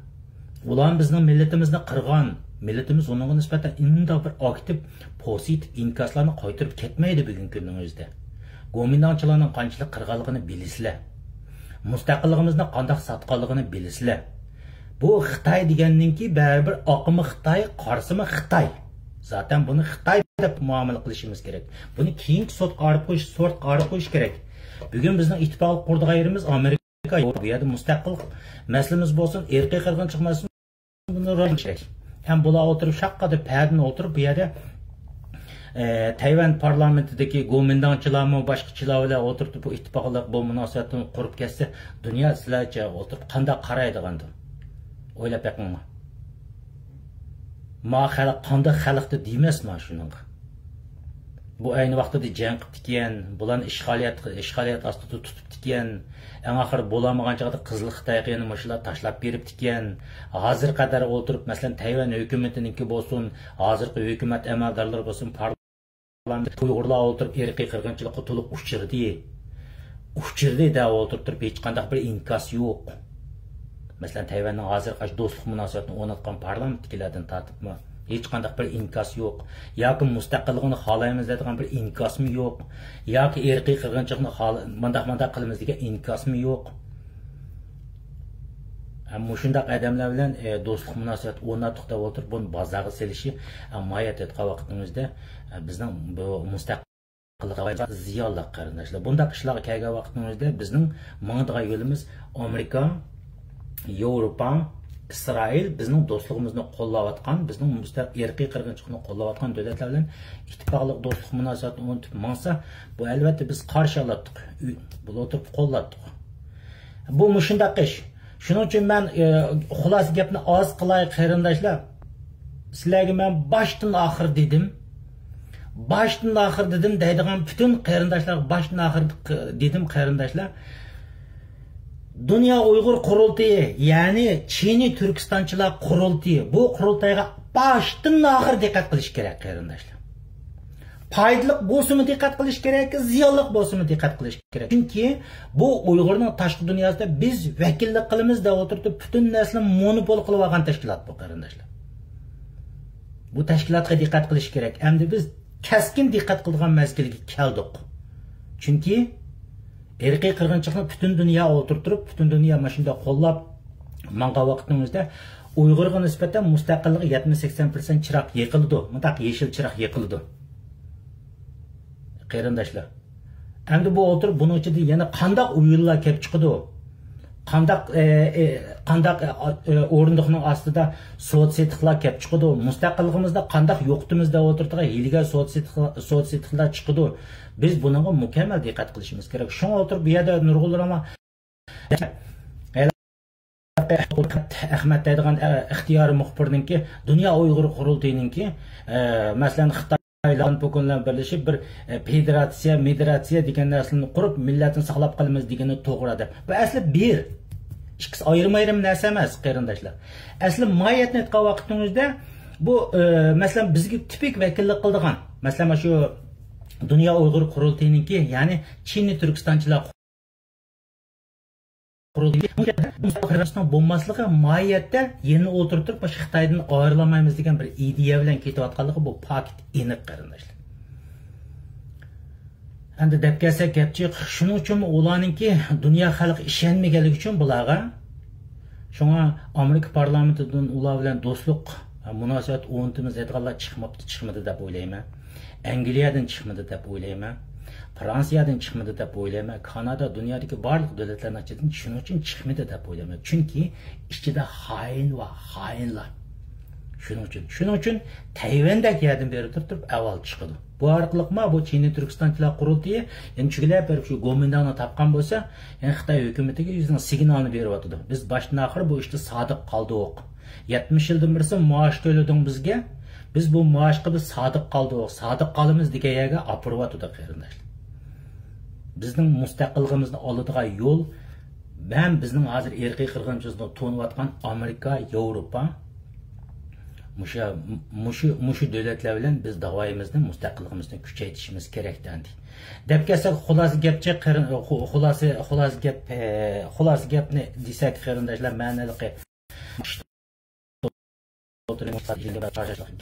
ئۇلار بىزنىڭ مىللىتىمىزنى قىرغان، مىللىتىمىز ئۇنىڭغا نىسبەتەن ئۇنداق بىر ئاكتىپ، پوزىتىپ ئىنكاسلارنى قايتۇرۇپ كەتمەيدۇ بۈگۈنكى كۈننىڭ ئۆزىدە. گومىنداڭچىلارنىڭ قانچىلىك قىرغانلىقىنى بىلىسىلەر. مۇستەقىللىقىمىزنى قانداق ساتقانلىقىنى بىلىسىلەر. بۇ خىتاي دېگەننىڭكى بەرىبىر ئاقىمۇ خىتاي، قارىسىمۇ خىتاي. زاتەن بۇنى خىتاي دەپ مۇئامىلە قىلىشىمىز كېرەك. بۇنى كېيىنكى سوتقا ئايرىپ قويۇش، سوتقا ئايرىپ قويۇش كېرەك. بۈگۈن بىزنىڭ ئىتتىپاقلىق قۇرىدىغان يېرىمىز ئامېرىكا، ياۋروپا. بۇ يەردە مۇستەقىل مەسىلىمىز بولسۇن، ئىرقىي قىرغىنچىلىق مەسىلىمىز بۇنى راۋان كېرەك. ھەم بۇلار ئولتۇرۇپ شاققىدە پەدىنى ئولتۇرۇپ بۇ يەردە، ئە، تەيۋەن پارلامېنتىدىكى گومىنداڭچىلارمۇ باشقىچىلار بىلەن ئولتۇرۇپ بۇ ئىتتىپاقلىق، بۇ مۇناسىۋەتنى قۇرۇپ كەتسە، دۇنيا سىلەرچە ئولتۇرۇپ قانداق قارايدىغاندۇ؟ ئويلاپ بېقىڭلار. ما خەلق قانداق خەلقتە دېمەسما شۇنىڭغا؟ بۇ ئەينى ۋاقتىدا جەڭ قىپتىكەن، بۇلارنى ئىشغالىيەت، ئىشغالىيەت ئاستىدا تۇتۇپتىكەن. ئەڭ ئاخىرى بولالمىغان چاغدا قىزىل خىتايغا يەنە مۇشۇلار تاشلاپ بېرىپتىكەن. ھازىر قەدەر ئولتۇرۇپ، مەسىلەن، تەيۋەن ھۆكۈمىتىنىڭكى بولسۇن، ھازىرقى ھۆكۈمەت ئەمەلدارلىرى بولسۇن، پارلامېنت ئۇيغۇرلار ئولتۇرۇپ ئىرقىي قىرغىنچىلىققا تولۇق ئۇچرىدى. ئۇچرىدى دەپ ئولتۇرۇپ تۇرۇپ، ھېچقانداق بىر ئىنكاس يوق. مەسىلەن، تەيۋەننىڭ ھازىرقى ئاشۇ دوستلۇق مۇناسىۋەتنى ئورناتقان پارلامېنتتىكىلەردىن تارتىپمۇ ھېچقانداق بىر ئىنكاس يوق. ياكى مۇستەقىللىقىنى خالايمىز دەيدىغان بىر ئىنكاسمۇ يوق. ياكى ئىرقىي قىرغىنچىلىقنى خالا-، مۇنداق، مۇنداق قىلىمىز دېگەن ئىنكاسمۇ يوق. ھە، مۇشۇنداق ئادەملەر بىلەن، ئە، دوستلۇق مۇناسىۋەت ئورناتتۇق دەپ ئولتۇرۇپ، بۇنى بازارغا سېلىشى، ئە، ماھىيەتتە ئېيتقان ۋاقتىمىزدا، ئە، بىزنىڭ بۇ مۇستەقىللىقىمىزغا زىيانلىق، قېرىنداشلار. بۇنداق ئىشلارغا كەلگەن ۋاقتىمىزدا بىزنىڭ ماڭىدىغان يولىمىز ئامېرىكا، ياۋروپا، ئىسرائىل، بىزنىڭ دوستلۇقىمىزنى قوللاۋاتقان، بىزنىڭ مۇستەق-، ئىرقىي قىرغىنچىلىقنى قوللاۋاتقان دۆلەتلەر بىلەن ئىتتىپاقلىق، دوستلۇق مۇناسىۋەتنى ئورنىتىپ ماڭسا، بۇ، ئەلۋەتتە، بىز قارشى ئالاتتۇق، ئۆ-، بۇلار ئولتۇرۇپ قوللاتتۇق. بۇ مۇشۇنداق ئىش. شۇنىڭ ئۈچۈن مەن، ئە، خۇلاسە گەپنى ئاز قىلاي، قېرىنداشلار. سىلەرگە مەن باشتىن ئاخىر دېدىم. باشتىن ئاخىر دېدىم دەيدىغان پۈتۈن قېرىنداشلارغا باشتىن ئاخىر دېدىم، قېرىنداشلار. دۇنيا ئۇيغۇر قۇرۇلتىيى، يەنى چىنى تۈركىستانچىلار قۇرۇلتىيى، بۇ قۇرۇلتايغا باشتىن ئاخىر دىققەت قىلىش كېرەك، قېرىنداشلار. پايدىلىق بولسىمۇ دىققەت قىلىش كېرەك، زىيانلىق بولسىمۇ دىققەت قىلىش كېرەك. چۈنكى بۇ ئۇيغۇرنىڭ تاشقى دۇنياسىدا بىز ۋەكىللىك قىلىمىز دەپ ئولتۇرۇپ، پۈتۈن نەرسىنى مونوپول قىلىۋالغان تەشكىلات بۇ، قېرىنداشلار. بۇ تەشكىلاتقا دىققەت قىلىش كېرەك. ئەمدى بىز كەسكىن دىققەت قىلىدىغان مەزگىلگە كەلدۇق. چۈنكى ئىرقىي قىرغىنچىلىقنى پۈتۈن دۇنيا ئولتۇرتۇرۇپ، پۈتۈن دۇنيا مانا شۇنداق قوللاپ ماڭغان ۋاقىتنىڭ ئۆزىدە ئۇيغۇرغا نىسبەتەن مۇستەقىللىقى يەتمىش سەكسەن پىرسەنت چىراغ يېقىلىدۇ. مۇنداق يېشىل چىراغ يېقىلىدۇ. قېرىنداشلار، ئەمدى بۇ ئولتۇرۇپ بۇنىڭ ئىچىدە يەنە قانداق ئويۇنلار كەپ چىقىدۇ؟ قانداق، ئە، ئە، قانداق، ئە، ئە، ئورۇندۇقنىڭ ئاستىدا سودا سېتىقلار كەپ چىقىدۇ؟ مۇستەقىللىقىمىزنى قانداق يوقىتىمىز دەپ ئولتۇرىدىغان ھىيلىگەر سودا سېتىقلار، سودا سېتىقلار چىقىدۇ. بىز بۇنىڭغا مۇكەممەل دىققەت قىلىشىمىز كېرەك. شۇڭا ئولتۇرۇپ بۇ يەردە نۇرغۇنلىرىڭلار ئەخمەت دەيدىغان، ئە، ئىختىيارىي مۇخبىرنىڭكى، دۇنيا ئۇيغۇر قۇرۇلتىيىنىڭكى، ئە، مەسىلەن، خىتاي لان پۇكۇن بىلەن بىرلىشىپ بىر، ئە، فېدېراتسىيە، مېدىراتسىيە دېگەن نەرسىلەرنى قۇرۇپ، مىللەتنى ساقلاپ قالىمىز دېگىنى توغرا دەپ. بۇ ئەسلى بىر. ئىككىسى ئايرىم-ئايرىم نەرسە ئەمەس، قېرىنداشلار. ئەسلى ماھىيەتنى ئېيتقان ۋاقتىمىزدا بۇ، ئە، مەسىلەن، بىزگە تىپىك ۋەكىللىك قىلىدىغان، مەسىلەن، مانا شۇ دۇنيا ئۇيغۇر قۇرۇلتىيىنىڭكى، يەنى چىنى تۈركىستانچىلار قۇرۇلتىيى بولماسلىقى ماھىيەتتە يەنە ئولتۇرۇپ تۇرۇپ، مۇشۇ خىتايدىن ئايرىلالمايمىز دېگەن بىر ئىدىيە بىلەن كېتىۋاتقانلىقى بۇ پاكىت ئېنىق، قېرىنداشلار. ئەمدى دەپ كەلسەك گەپ جىق، شۇنىڭ ئۈچۈنمۇ ئۇلارنىڭكى دۇنيا خەلقى ئىشەنمىگەنلىكى ئۈچۈن بۇلارغا، شۇڭا ئامېرىكا پارلامېنتىدىن ئۇلار بىلەن دوستلۇق مۇناسىۋەت ئورنىتىمىز دەيدىغانلار چىقماپتۇ، چىقمىدى دەپ ئويلايمەن. ئەنگلىيەدىن چىقمىدى دەپ ئويلايمەن. فرانسىيەدىن چىقمىدى دەپ ئويلايمەن. كانادا دۇنيادىكى بارلىق دۆلەتلەرنىڭ ئىچىدىن شۇنىڭ ئۈچۈن چىقمىدى دەپ ئويلايمەن. چۈنكى ئىچىدە خائىن بار، خائىنلار. شۇنىڭ ئۈچۈن، شۇنىڭ ئۈچۈن تەيۋەندەك ياردەم بېرىپ تۇرۇپ، تۇرۇپ ئەھۋال چىقىدۇ. بۇ ئارقىلىقما بۇ چىنى تۈركىستانچىلار قۇرۇلتىيى يەنە چۈگىلەپ بېرىپ شۇ گومىنداڭنى تاپقان بولسا، يەنە خىتاي ھۆكۈمىتىگە ئۆزىنىڭ سىگنالىنى بېرىۋاتىدۇ. بىز باشتىن ئاخىر بۇ ئىشتا سادىق قالدۇق. يەتمىش يىلدىن بېرىسى مائاش تۆلىدىڭ بىزگە. بىز بۇ مائاشقا بىز سادىق قالدۇق. سادىق قالىمىز دېگەن يەرگە ئاپىرىۋاتىدۇ، قېرىنداشلار. بىزنىڭ مۇستەقىللىقىمىزنى ئالىدىغان يول، مەن بىزنىڭ ھازىر ئىرقىي قىرغىنچىلىقنى تونۇۋاتقان ئامېرىكا، ياۋروپا، مۇشۇ، مۇشۇ، مۇشۇ دۆلەتلەر بىلەن بىز داۋايىمىزنى، مۇستەقىللىقىمىزنى كۈچەيتىشىمىز كېرەك دەيدۇ. دەپ كەلسەك، خۇلاسە گەپچە، قېرىن-، خۇ-، خۇلاسە، خۇلاسە گەپ، ئە، خۇلاسە گەپنى دېسەك، قېرىنداشلار، مەن ھېلىقى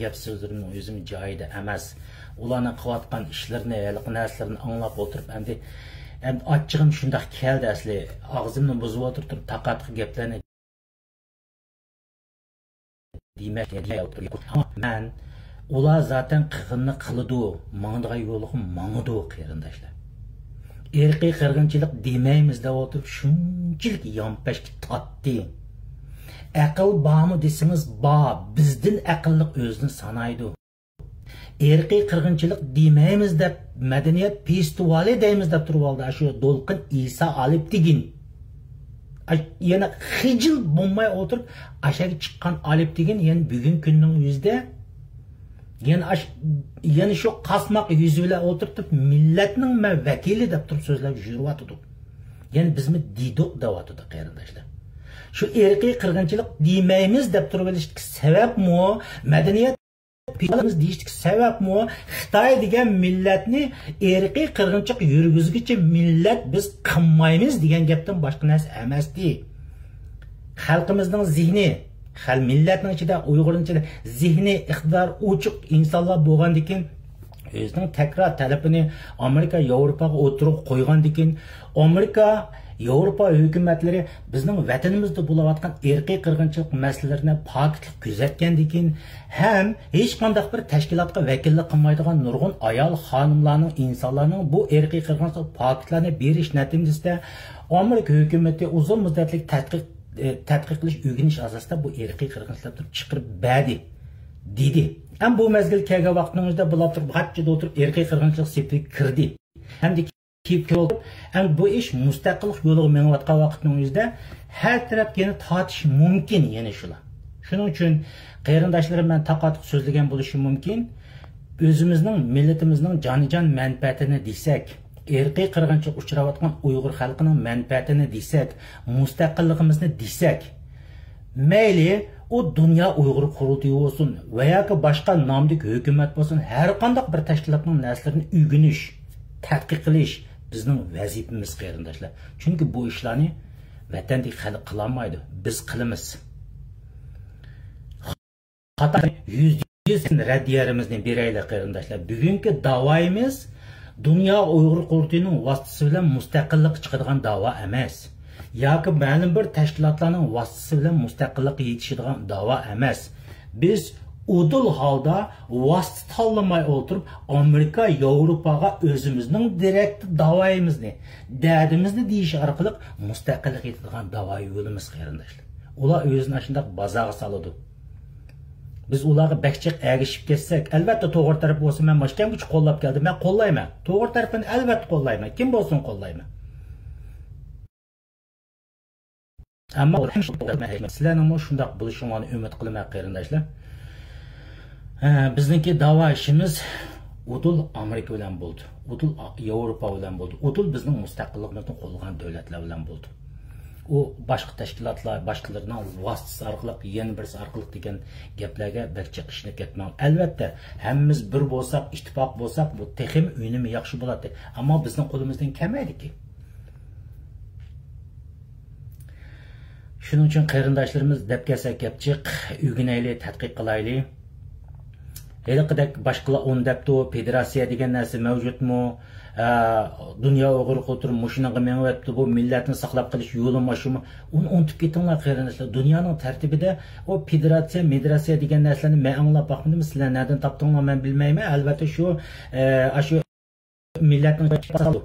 گەپ سۆزلىرىمنىڭ ئۆزىمۇ جايىدا ئەمەس. ئۇلارنىڭ قىلىۋاتقان ئىشلىرىنى، ھېلىقى نەرسىلىرىنى ئاڭلاپ ئولتۇرۇپ، ئەمدى، ئەمدى ئاچچىقىم شۇنداق كەلدى ئەسلى. ئاغزىمنى بۇزۇۋولتۇرۇپ، تاقاقلىق گەپلەرنى دېمەك، ئەمما مەن، ئۇلار زاتەن قىلغىنىنى قىلىدۇ، ماڭىدىغان يولىغا ماڭىدۇ، قېرىنداشلار. ئىرقىي قىرغىنچىلىق دېمەيمىز دەپ ئولتۇرۇپ، شۇنچىلىك يانپەشكە تارتتى. ئەقىل بارمۇ دېسىڭىز، بار. بىزدىن ئەقىللىق ئۆزىنى سانايدۇ. ئىرقىي قىرغىنچىلىق دېمەيمىز دەپ، مەدەنىيەت فېستىۋالى دەيمىز دەپ تۇرۇپ ئالدى، ئاشۇ دولقۇن ئىسا ئالپتىگىن. ئاش-، يەنە خىجىل بولماي ئولتۇرۇپ، ئاشەگە چىققان ئالپتىگىن، يەنە بۈگۈنكى كۈننىڭ ئۆزىدە، يەنە ئاش-، يەنە شۇ قاسماق يۈزى بىلەن ئولتۇرۇپ، مىللەتنىڭ مەن ۋەكىلى دەپ تۇرۇپ سۆزلەپ يۈرۈۋاتىدۇ. يەنە بىزمۇ دېدۇق دەۋاتىدۇ، قېرىنداشلار. شۇ ئىرقىي قىرغىنچىلىق دېمەيمىز دەپ تۇرۇۋېلىشتىكى سەۋەبمۇ، مەدەنىيەت پىلانىمىز دېيىشتىكى سەۋەبمۇ، خىتاي دېگەن مىللەتنى ئىرقىي قىرغىنچىلىق يۈرگۈزگۈچى مىللەت بىز قىلمايمىز دېگەن گەپتىن باشقا نەرسە ئەمەستى. خەلقىمىزنىڭ زېھنى، خەل-، مىللەتنىڭ ئىچىدە، ئۇيغۇرنىڭ ئىچىدە زېھنى، ئىقتىدارى ئوچۇق ئىنسانلار بولغاندىكىن، ئۆزىنىڭ تەكرار تەلىپىنى ئامېرىكا، ياۋروپاغا ئوتتۇرىغا قويغاندىكىن، ئامېرىكا، ياۋروپا ھۆكۈمەتلىرى بىزنىڭ ۋەتىنىمىزدە بولۇۋاتقان ئىرقىي قىرغىنچىلىق مەسىلىلىرىنى پاكىتلىق كۆزەتكەندىكىن ھەم ھېچقانداق بىر تەشكىلاتقا ۋەكىللىك قىلمايدىغان نۇرغۇن ئايال، خانىملارنىڭ، ئىنسانلارنىڭ بۇ ئىرقىي قىرغىنچىلىق پاكىتلارنى بېرىش نەتىجىسىدە ئامېرىكا ھۆكۈمىتى ئۇزۇن مۇددەتلىك تەتقىق، ئە، تەتقىق قىلىش، ئۆگىنىش ئاساسىدا بۇ ئىرقىي قىرغىنچىلىقنى چىقىرىپ بەردى، دېدى. ھەم بۇ مەزگىل كەلگەن ۋاقىتنىڭ ئۆزىدە بۇلار تۇرۇپ غاچچىدا ئولتۇرۇپ ئىرقىي قىرغىنچىلىق سېپىگە كىردى. ھەمدە كېيىپ كېلىۋاتىدۇ. ئەمدى بۇ ئىش مۇستەقىللىق يولىغا مېڭىۋاتقان ۋاقىتنىڭ ئۆزىدە ھەر تەرەپكە يەنە تارتىش مۇمكىن يەنە شۇلار. شۇنىڭ ئۈچۈن قېرىنداشلىرىم، مەن تاقا-تۇقا سۆزلىگەن بولۇشۇم مۇمكىن. ئۆزىمىزنىڭ، مىللىتىمىزنىڭ جانىجان مەنپەئەتىنى دېسەك، ئىرقىي قىرغىنچىلىق ئۇچراۋاتقان ئۇيغۇر خەلقىنىڭ مەنپەئەتىنى دېسەك، مۇستەقىللىقىمىزنى دېسەك، مەيلى، ئۇ دۇنيا ئۇيغۇر قۇرۇلتىيى بولسۇن ۋە ياكى باشقا نامدىكى ھۆكۈمەت بولسۇن، ھەر قانداق بىر تەشكىلاتنىڭ نەرسىلىرىنى ئۆگىنىش، تەتقىق قىلىش بىزنىڭ ۋەزىپىمىز، قېرىنداشلار. چۈنكى بۇ ئىشلارنى ۋەتەندىكى خەلق قىلالمايدۇ، بىز قىلىمىز. خاتا يۈزدە يۈز رەددىيەمىزنى بېرەيلى، قېرىنداشلار. بۈگۈنكى داۋايىمىز دۇنيا ئۇيغۇر قۇرۇلتىيىنىڭ ۋاسىتىسى بىلەن مۇستەقىللىققا چىقىدىغان داۋا ئەمەس. ياكى مەلۇم بىر تەشكىلاتلارنىڭ ۋاسىتىسى بىلەن مۇستەقىللىققا يېتىشىدىغان داۋا ئەمەس. بىز ئۇدۇل ھالدا ۋاسىتە تاللىماي ئولتۇرۇپ، ئامېرىكا، ياۋروپاغا ئۆزىمىزنىڭ دىرېكت داۋايىمىزنى، دەردىمىزنى دېيىش ئارقىلىق مۇستەقىللىققا يېتىدىغان داۋا يولىمىز، قېرىنداشلار. ئۇلار ئۆزىنى ئاشۇنداق بازارغا سالىدۇ. بىز ئۇلارغا بەك جىق ئەگىشىپ كەتسەك، ئەلۋەتتە، توغرا تەرىپى بولسا، مەن مۇشۇ كەلگۈچە قوللاپ كەلدىم، مەن قوللايمەن. توغرا تەرىپىنى ئەلۋەتتە قوللايمەن. كىم بولسۇن قوللايمەن. ئەمما سىلەرنىڭمۇ شۇنداق بولۇشۇڭلارنى ئۈمىد قىلىمەن، قېرىنداشلار. ھە، بىزنىڭكى داۋا ئىشىمىز ئۇدۇل ئامېرىكا بىلەن بولدى، ئۇدۇل ياۋروپا بىلەن بولدى، ئۇدۇل بىزنىڭ مۇستەقىللىقىمىزنى قوللىغان دۆلەتلەر بىلەن بولدى. ئۇ باشقا تەشكىلاتلار، باشقىلىرىنىڭ ۋاسىتىسى ئارقىلىق، يەنە بىرسى ئارقىلىق دېگەن گەپلەرگە بەك جىق ئىشىنىپ كەتمەڭ. ئەلۋەتتە، ھەممىمىز بىر بولساق، ئىتتىپاق بولساق، بۇ تېخىمۇ ئۈنۈمى ياخشى بولاتتى. ئەمما بىزنىڭ قولىمىزدىن كەلمەيدىكى. شۇنىڭ ئۈچۈن قېرىنداشلىرىمىز، دەپ كەلسەك گەپ جىق، ئۆگىنەيلى، تەتقىق قىلايلى. ھېلىقىدەك باشقىلار ئۇنى دەپتۇ، فېدېراتسىيە دېگەن نەرسە مەۋجۇتمۇ؟ ھە، دۇنيا ئۇيغۇر قۇرۇلتىيى مۇشۇنىڭغا مېڭىۋەپتۇ، بۇ مىللەتنى ساقلاپ قېلىش يولى مۇشۇمۇ؟ ئۇنى ئۇنتۇپ كېتىڭلار، قېرىنداشلار. دۇنيانىڭ تەرتىپىدە ئۇ فېدېراتسىيە، مېدېراتسىيە دېگەن نەرسىلەرنى مەن ئاڭلاپ باقمىدىم. سىلەر نەدىن تاپتىڭلار، مەن بىلمەيمەن. ئەلۋەتتە، شۇ، ئە، ئاشۇ مىللەتنىڭ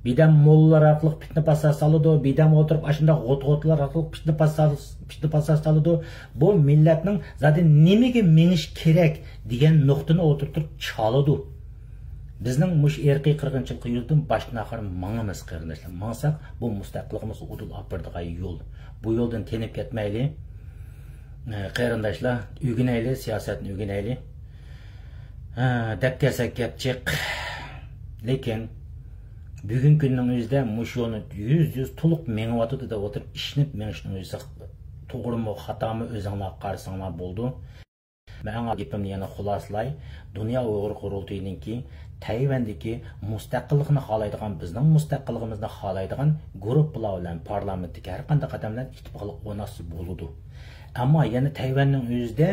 بىدەم موللىلار ئارقىلىق پىتنە پاسات سالىدۇ، بىدەم ئولتۇرۇپ ئاشۇنداق غوت-غوتلار ئارقىلىق پىتنە پاسات، پىتنە پاسات سالىدۇ. بۇ مىللەتنىڭ زادى نېمىگە مېڭىش كېرەك دېگەن نۇقتىنى ئولتۇرتۇپ چالىدۇ. بىزنىڭ مۇشۇ ئىرقىي قىرغىنچىلىق يولىدىن باشتىن ئاخىر ماڭىمىز، قېرىنداشلار. ماڭساق، بۇ مۇستەقىللىقىمىزغا ئۇدۇل ئاپىرىدىغان يول. بۇ يولدىن تېنىپ كەتمەيلى. ئە، قېرىنداشلار، ئۆگىنەيلى، سىياسەتنى ئۆگىنەيلى. ھە، دەپ كەلسەك گەپ جىق. لېكىن بۈگۈنكى كۈننىڭ ئۆزىدە مۇشۇ يولنى يۈز يۈز تولۇق مېڭىۋاتىدۇ دەپ ئولتۇرۇپ ئىشىنىپ مېڭىشنىڭ ئۆزى توغرىمۇ، خاتامۇ ئۆزۈڭلار قارىساڭلار بولىدۇ. مەن ئاڭا گېپىمنى يەنە خۇلاسىلاي. دۇنيا ئۇيغۇر قۇرۇلتىيىنىڭكى تەيۋەندىكى مۇستەقىللىقنى خالايدىغان، بىزنىڭ مۇستەقىللىقىمىزنى خالايدىغان گۇرۇپپىلار بىلەن، پارلامېنتتىكى ھەر قانداق ئادەم بىلەن ئىتتىپاقلىق ئورناتسا بولىدۇ. ئەمما يەنە تەيۋەننىڭ ئۆزىدە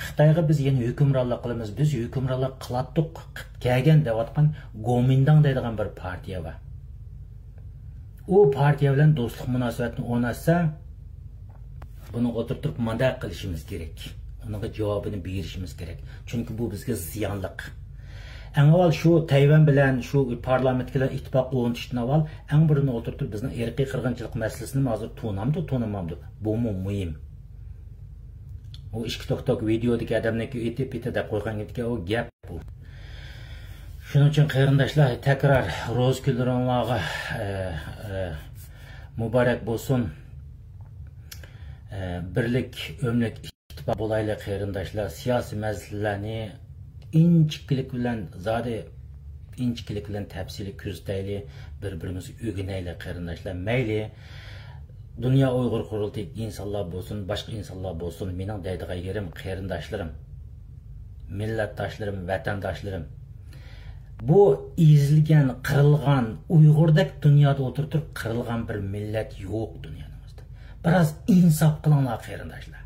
خىتايغا بىز يەنە ھۆكۈمرانلىق قىلىمىز، بىز ھۆكۈمرانلىق قىلاتتۇق، قىپ كەلگەن دەۋاتقان گومىنداڭ دەيدىغان بىر پارتىيە بار. ئۇ پارتىيە بىلەن دوستلۇق مۇناسىۋەتنى ئورناتسا، بۇنى ئولتۇرتۇپ مۇنداق قىلىشىمىز كېرەك. ئۇنىڭغا جاۋابىنى بېرىشىمىز كېرەك. چۈنكى بۇ بىزگە زىيانلىق. ئەڭ ئاۋۋال شۇ تەيۋەن بىلەن شۇ پارلامېنتتىكىلەر ئىتتىپاق ئورنىتىشتىن ئاۋۋال ئەڭ بىرىنى ئولتۇرتۇپ بىزنىڭ ئىرقىي قىرغىنچىلىق مەسىلىسىنى ھازىر تونامدۇ، تونىمامدۇ؟ بۇمۇ مۇھىم. ئۇ ئىككى توك توك ۋىدېودىكى ئادەمنىڭكى ئېتىپ ئېتە دەپ قويغان گېتىكەن، ئۇ گەپ بۇ. شۇنىڭ ئۈچۈن قېرىنداشلار، تەكرار روزا كۈنلىرىڭلارغا، ئە، ئە، مۇبارەك بولسۇن. ئە، بىرلىك، ئۆملۈك، ئىتتىپاق بولايلى قېرىنداشلار. سىياسىي مەسىلىلەرنى ئىنچىكىلىك بىلەن، زادى ئىنچىكىلىك بىلەن تەپسىلىي كۆزىتەيلى، بىر-بىرىمىزگە ئۆگىنەيلى قېرىنداشلار. مەيلى، دۇنيا ئۇيغۇر قۇرۇلتىيىدىكى ئىنسانلار بولسۇن، باشقا ئىنسانلار بولسۇن، مېنىڭ دەيدىغان يېرىم قېرىنداشلىرىم، مىللەتداشلىرىم، ۋەتەنداشلىرىم. بۇ ئېزىلگەن، قىرىلغان، ئۇيغۇردەك دۇنيادا ئولتۇرۇپ تۇرۇپ قىرىلغان بىر مىللەت يوق دۇنيانىڭ ئۈستىدە. بىراز ئىنساپ قىلىڭلار قېرىنداشلار.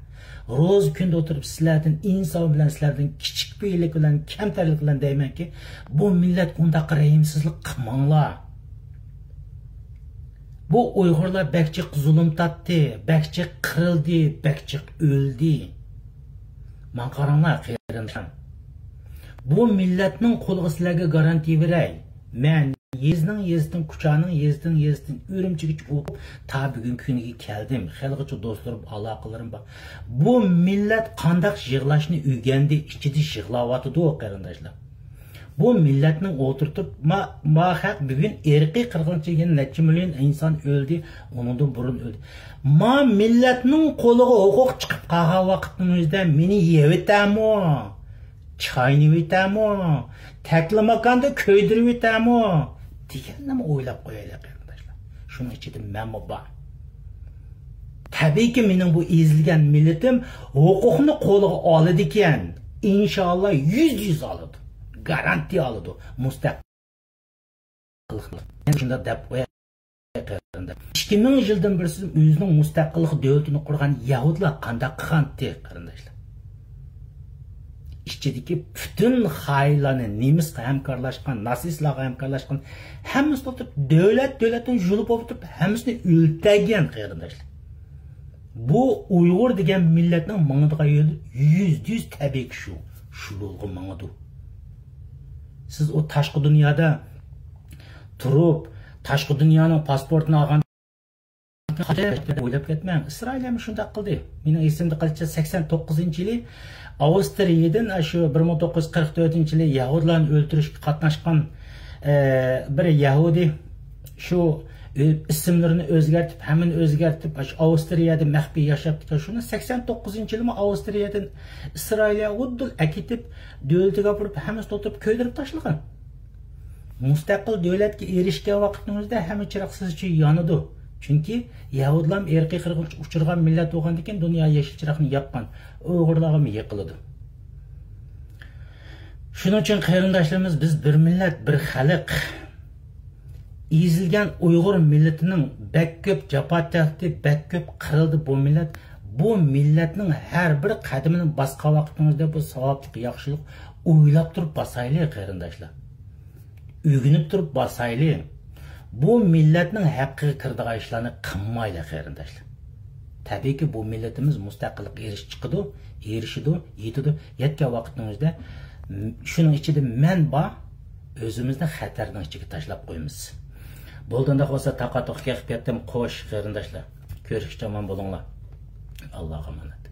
روزا كۈندە ئولتۇرۇپ سىلەردىن ئىنسان بىلەن، سىلەردىن كىچىك پېئىللىك بىلەن، كەمتەرلىك بىلەن دەيمەنكى، بۇ مىللەتكە ئۇنداق رەھىمسىزلىك قىلماڭلار. بۇ ئۇيغۇرلار بەك جىق زۇلۇم تارتتى، بەك جىق قىرىلدى، بەك جىق ئۆلدى. ماڭا قاراڭلار قېرىنداشلار. بۇ مىللەتنىڭ قولىغا سىلەرگە گارانتىيە بېرەي. مەن يېزىنىڭ يېزىسىدىن، كۇچانىڭ يېزىسىدىن، يېزىسىدىن ئۈرۈمچىگىچە ئوقۇپ، تا بۈگۈنكى كۈنگە كەلدىم. خېلىغىچە دوستلىرىم، ئالاقىلىرىم بار. بۇ مىللەت قانداق يىغلاشنى ئۆگەندى، ئىچىدە يىغلاۋاتىدۇ، قېرىنداشلار. بۇ مىللەتنىڭ ئولتۇرتۇپ، ما، ما خەق بۈگۈن ئىرقىي قىرغىنچىلىق، يەنە نەچچە مىليون ئىنسان ئۆلدى، ئۇنىڭدىن بۇرۇن ئۆلدى. ما مىللەتنىڭ قولىغا ھوقۇق چىقىپ قالغان ۋاقىتنىڭ ئۆزىدە مېنى يەۋېتەمۇ؟ چاينىۋېتەمۇ؟ تەكلىماكاندا كۆيدۈرۈۋېتەمۇ؟ دېگەننىمۇ ئويلاپ قويايلى، قېرىنداشلار. شۇنىڭ ئىچىدە مەنمۇ بار. تەبىئىيكى، مېنىڭ بۇ ئېزىلگەن مىللىتىم ھوقۇقنى قولىغا ئالىدىكەن. ئىنشائاللا، يۈزدە يۈز ئالىدۇ. گارانتىيە ئالىدۇ. مۇستەقىل. يەنە شۇنداق دەپ قوياي، قېرىنداش. ئىككى مىڭ يىلدىن بېرى سىز ئۆزىنىڭ مۇستەقىللىق دۆلىتىنى قۇرغان يەھۇدىيلار قانداق قىلغانتى، قېرىنداشلار؟ ئىچىدىكى پۈتۈن خائىنلارنى، نېمىسقا ھەمكارلاشقان، ناتسىستلارغا ھەمكارلاشقان، ھەممىسىنى ئولتۇرۇپ، دۆلەت دۆلەتنى يۇلۇپ ئولتۇرۇپ، ھەممىسىنى ئۆلتۈرگەن، قېرىنداشلار. بۇ ئۇيغۇر دېگەن مىللەتنىڭ ماڭىدىغان يولى يۈزدە يۈز تەبىئىيكى شۇ، شۇ يولغا ماڭىدۇ. سىز ئۇ تاشقى دۇنيادا تۇرۇپ، تاشقى دۇنيانىڭ پاسپورتىنى ئالغان ئويلاپ كەتمەڭ. ئىسرائىل ھەم شۇنداق قىلدى. مېنىڭ ئېسىمدە قېلىشىچە، سەكسەن توققۇزىنچى يىلى ئاۋسترىيەدىن، ئاشۇ بىر مىڭ توققۇز يۈز قىرىق تۆتىنچى يىلى يەھۇدىيلارنى ئۆلتۈرۈشكە قاتناشقان، ئە، بىر يەھۇدىي شۇ، ئە، ئىسىملىرىنى ئۆزگەرتىپ، ھەممىنى ئۆزگەرتىپ، ئاشۇ ئاۋسترىيەدە مەخپىي ياشاپتىكەن. شۇنى سەكسەن توققۇزىنچى يىلىمۇ ئاۋسترىيەدىن ئىسرائىلىيەگە ئۇدۇل ئەكېتىپ، دۆلىتىگە ئاپىرىپ، ھەممىسىنى تۇتۇپ كۆيدۈرۈپ تاشلىغان. مۇستەقىل دۆلەتكە ئېرىشكەن ۋاقىتنىڭ ئۆزىدە ھەممە چىراغ سىزچە يانىدۇ. چۈنكى يەھۇدىيلار ئىرقىي قىرغىنچىلىققا ئۇچرىغان مىللەت بولغاندىكىن، دۇنيا يېشىل چىراغنى ياققان، ئۇيغۇرلارغىمۇ يېقىلىدۇ. شۇنىڭ ئۈچۈن قېرىنداشلىرىمىز، بىز بىر مىللەت، بىر خەلق. ئېزىلگەن ئۇيغۇر مىللىتىنىڭ بەك كۆپ جاپا تارتتى، بەك كۆپ قىرىلدى بۇ مىللەت. بۇ مىللەتنىڭ ھەر بىر قەدىمىنى باسقان ۋاقتىڭىزدا بۇ ساۋابلىق، ياخشىلىق ئويلاپ تۇرۇپ باسايلى، قېرىنداشلار. ئۆگىنىپ تۇرۇپ باسايلى. بۇ مىللەتنىڭ ھەققىگە كىرىدىغان ئىشلارنى قىلمايلى، قېرىنداشلار. تەبىئىيكى، بۇ مىللىتىمىز مۇستەقىللىققا ئېرىشىپ چىقىدۇ، ئېرىشىدۇ، يېتىدۇ. يەتكەن ۋاقىتنىڭ ئۆزىدە، م-، شۇنىڭ ئىچىدە مەن بار، ئۆزىمىزنى خەتەرنىڭ ئىچىگە تاشلاپ قويىمىز. بولدى، ئۇنداق بولسا، تاقا-تۇقا قېقىپ كەتتىم. خوش، قېرىنداشلار. كۆرۈشكىچە ئامان بولۇڭلار. ئاللاغا ئامانەت.